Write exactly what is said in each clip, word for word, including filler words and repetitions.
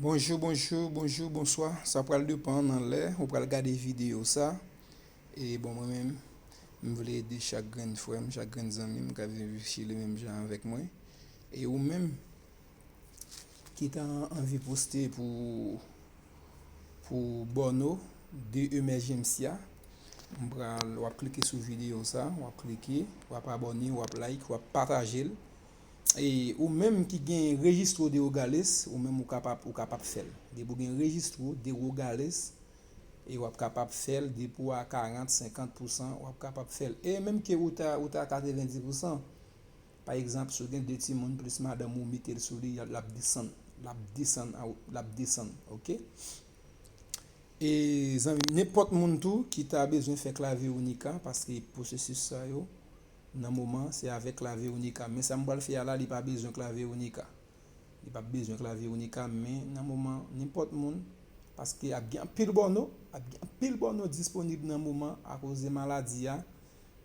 Bonjou, bonjou, bonjou, bonswa. Sa pral depann nan lè ou pral gade videyo sa. E bon, mwen menm, m vle ede chak grenn frè m, chak grenn zanmi m k ap viv Chili menm jan avèk mwen. E ou menm ki ta anvi poste pou, pou Bono de Emergencia, m pral, w ap klike sou videyo sa, w ap klike, w ap abòne, w ap like, w ap pataje l. E ou menm ki gen rejistro de Rogales, ou menm ou kapab, ou kapab fè l. Depi w gen rejistro de Rogales, e w ap kapab fè l, depi w a karant, senkant pousan, w ap kapab fè l. E menm ke ou ta, ou ta katrevendis pousan, pa egzanp, si w gen de timoun plis madanm ou mete l sou li, l ap desann, l ap desann, l ap desann, oke? E zanmi, nenpòt moun tou ki ta bezwen fè klavye Unica, paske pwosesis sa yo, nan moman, se avèk klavye Unica. Men sa m pral fè a la, li pa bezwen klavye Unica. Li p ap bezwen klavye Unica, men nan moman, nenpòt moun, paske ap gen anpil Bono, ap gen anpil Bono disponib nan moman akoz de maladi a.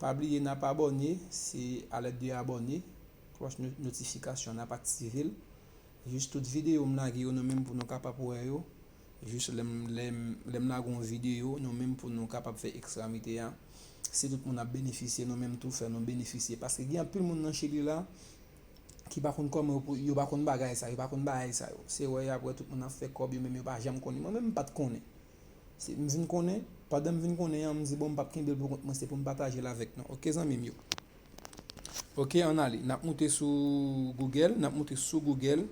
Pa bliye n ap abòne, se a lèt de abòne, klòch no-, notifikasyon, n ap aktive l. Jis tout videyo m lage yo, nou menm pou nou kapab wè yo. Jis lè m, lè m, lè m lage yon videyo, nou menm pou nou kapab fè ekstramite a. Si tout moun ap benefisye, nou menm tou fè nou benefisye. Paske gen anpil moun nan Chili la ki pa konn kòman yo pou, yo pa konn bagay sa, yo pa konn bagay sa yo. Se wè y ap wè tout moun ap fè kòb, yo menm yo pa janm konnen. Mwen menm m pa t konnen. Se, m vin konnen, pandan m vin konnen an, m di, bon, m p ap kenbe l pou kont mwen, se pou m pataje l avèk nou. Oke, zanmi m yo. Oke, ann ale. N ap moute sou Google, n ap moute sou Google.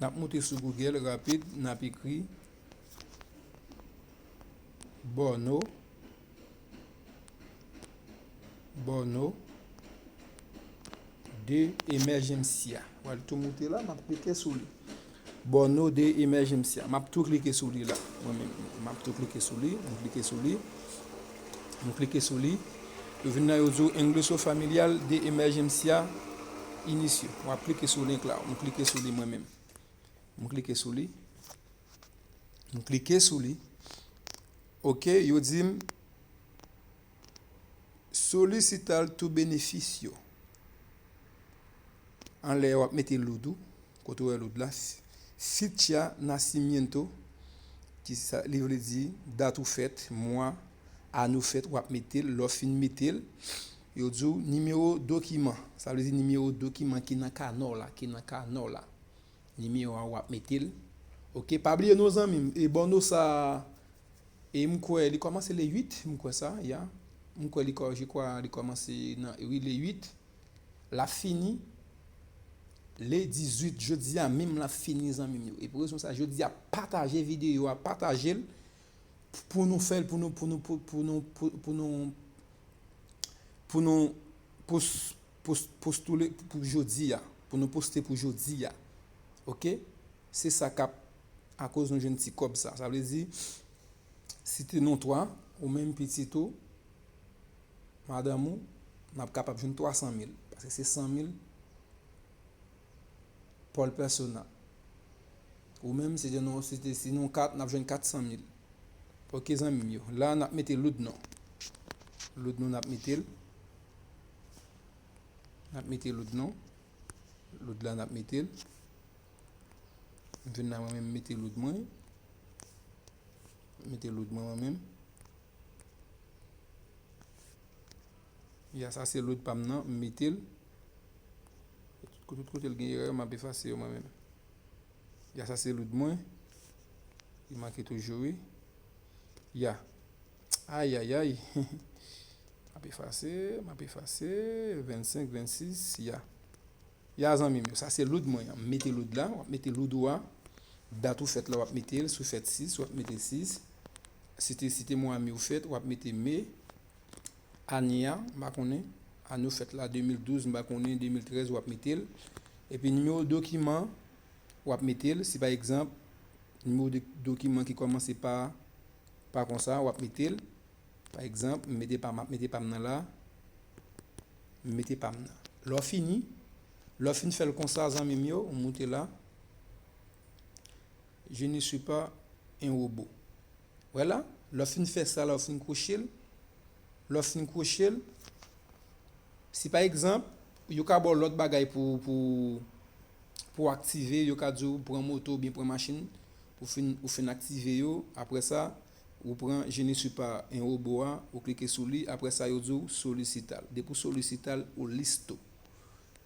N ap moute sou Google rapid, n ap ekri Bono, Bono de Emergencia. W al tou moute la, m ap klike sou li. Bono de Emergencia. M ap tou klike sou li la. Mwen menm, m ap tou klike sou li. M klike sou li. M klike sou li. Yo vin la, yo di w Ingreso Familiar de Emergencia Inicio. W ap klike sou link la. M klike sou li mwen menm. M klike sou li. M klike sou li. Oke, yo di m solicitar tu beneficio. Anlè w ap mete loud ou, kote w wè loud la, fecha nacimiento, ki sa li vle di dat ou fèt, mwa, ane ou fèt, w ap mete l, lè w fin mete l, yo di w nimewo dokiman, sa vle di nimewo dokiman ki nan kanò la, ki nan kanò la. Nimewo a w ap mete l. Oke, pa bliye non zanmi m, e Bono sa, e m kwè li kòmanse le uit, m kwè sa, ya. M kwè li kò-, je crois li kòmanse nan, wi, le uit. L ap fini le dizuit, jodi a menm l ap fini zanmi m yo. E pou rezon sa, jodi a pataje videyo a, pataje l pou nou fè l, pou nou, pou nou, pou, pou nou, pou, pou nou, pou nou pos-, pos-, postile pou jodi a, pou nou poste pou jodi a. Oke? Se sa k ap akoz nou jwenn ti kòb sa. Sa vle di, si te non twa, ou menm pitit ou, madanm ou, n ap kapab jwenn twa san mil. Paske se san mil por persona. Ou menm, si te non, si te, si nou kat, n ap jwenn kat san mil. Oke, zanmi m yo. La, n ap mete loud non. Loud non, n ap mete l. N ap mete loud non. Loud la, n ap mete l. M vin la, mwen menm, m mete loud mwen. Mete loud mwen, mwen menm. Ya, sa se loud pa m nan, m mete l. Tout, tout kote l gen erè, m ap efase yo mwen menm. Ya, sa se loud mwen. Li make toujou, wi. Ya. Ayayay. M ap efase, m ap efase. Vennsenk, vennsis, ya. Ya, zanmi m yo, sa se loud mwen an. M mete loud la, w ap mete loud ou a. Dat ou fèt la, w ap mete l. Si w fèt sis, w ap mete sis. Si te, si te mwa me ou fèt, w ap mete me. Ane a, m pa konnen. Ane ou fèt la, de mil douz, m pa konnen, de mil trèz, w ap mete l. Epi nimewo dokiman, w ap mete l. Si pa egzanp, nimewo de dokiman ki kòmanse pa, pa konsa, w ap mete l. Pa egzanp, m mete pa m, m ap mete pa m nan la. M mete pa m nan. Lè w fini, lè w fin fè l konsa, zanmi m yo, ou moute la. Je ne suis pas un robot. Wè la, lè w fin fè sa, lè w fin kwoche l, lè w fin kwoche l, si pa egzanp, yo ka ba w lòt bagay pou, pou, pou aktive, yo ka di w pran moto oubyen pran machin, ou fin, ou fin aktive yo, apre sa, ou pran Je ne suis pas un robot a, ou klike sou li, apre sa, yo di w solisital. Depi w solisital, ou listo.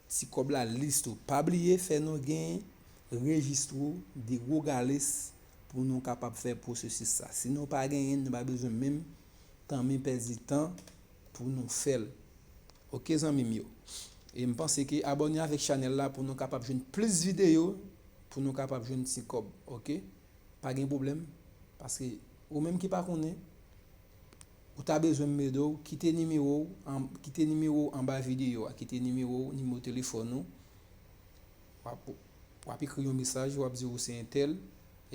Ti kòb la listo. Pa bliye fè nou gen rejistre w de gwo galis pou nou kapab fè pwosesis sa. Si nou pa genyen, nou pa bezwen menm tanmen pèdi tan pou nou fè l. Oke, zanmi m yo. E m panse ke abòne avèk chanèl la pou nou kapab jwenn plis videyo, pou nou kapab jwenn ti kòb, oke? Pa gen pwoblèm, paske ou menm ki pa konnen, ou ta bezwen m ede w, kite nimewo w, an, kite nimewo w anba videyo a, kite nimewo w, nimewo telefòn ou, w ap, w ap ekri yon mesaj, w ap di ou se entèl,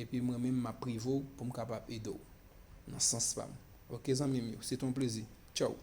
epi mwen menm m ap prive w pou m kapab ede w nan sans pa m. Oke, zanmi m yo, se te yon plezi. Tchaw!